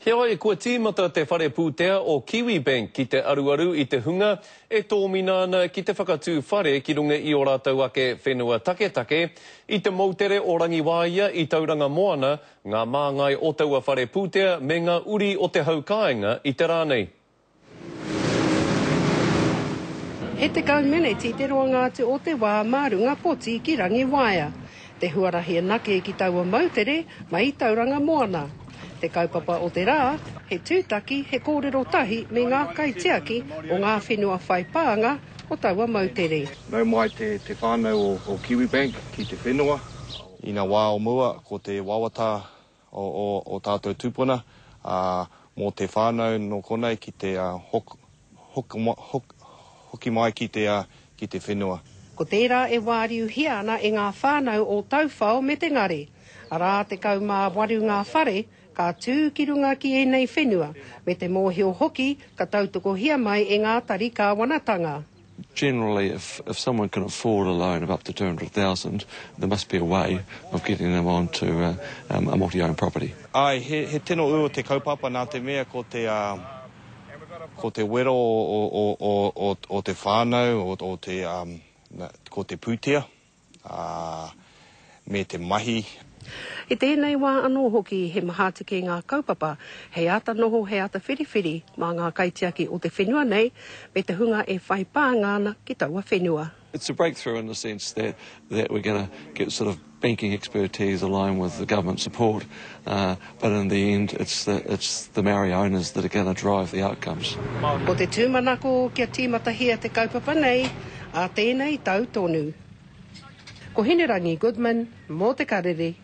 Heoi, kua tīmata te whare pūtea o Kiwibank ki te aruaru i te hunga e tōmina ana ki te whakatū whare ki runga i ō rātou ake whenua taketake i te moutere o Rangiwāia i Tauranga Moana, ngā māngai o taua whare pūtea me ngā uri o te hau kāinga i te rā nei. He 10 meneti te roanga atu o te wā mā runga poti ki Rangiwaea, te huarahi anake ki taua moutere mai i Tauranga Moana. Te kaupapa o te rā, he tūtaki, he kōrero tahi me ngā kaitiaki o ngā whenua whai pānga o taua moutere. Nau mai te whānau o Kiwibank ki te whenua. I ngā wā o mua, ko te wawata o ō tātou tūpuna, ā, mō te whānau nō konei ki te hoki mai ki te, ki te whenua. Ko tērā e wāriuhia ana e ngā whānau o Tauwhao me Te Ngare, arā, 18 ngā whare ka tū ki runga ki ēnei whenua, me te mōhio hoki ka tautokohia mai e ngā tari kāwanatanga. Generally, if, if someone can afford a loan of up to 200,000, there must be a way of getting them onto uh, um, a multi-owned property. Ai, he, he tino ū o te kaupapa nā te mea ko te, uh, ko te wero o, o, o, o, o te whānau, o, o te, um, na, ko te pūtea, ā, me te mahi. I tēnei wā anō hoki he maha atu kē ngā kaupapa hei āta noho, hei āta whiriwhiri mā ngā kaitiaki o te whenua nei me te hunga e whai pānga ana ki taua whenua. It's a breakthrough in the sense that that we're gonna get sort of banking expertise aligned with the government support, uh, but in the end it's the, it's the Maori owners that are gonna drive the outcomes. Ko te tūmanako kia tīmatahia te kaupapa nei ā tēnei tau tonu. Ko Hinerangi Goodman mō Te Karere.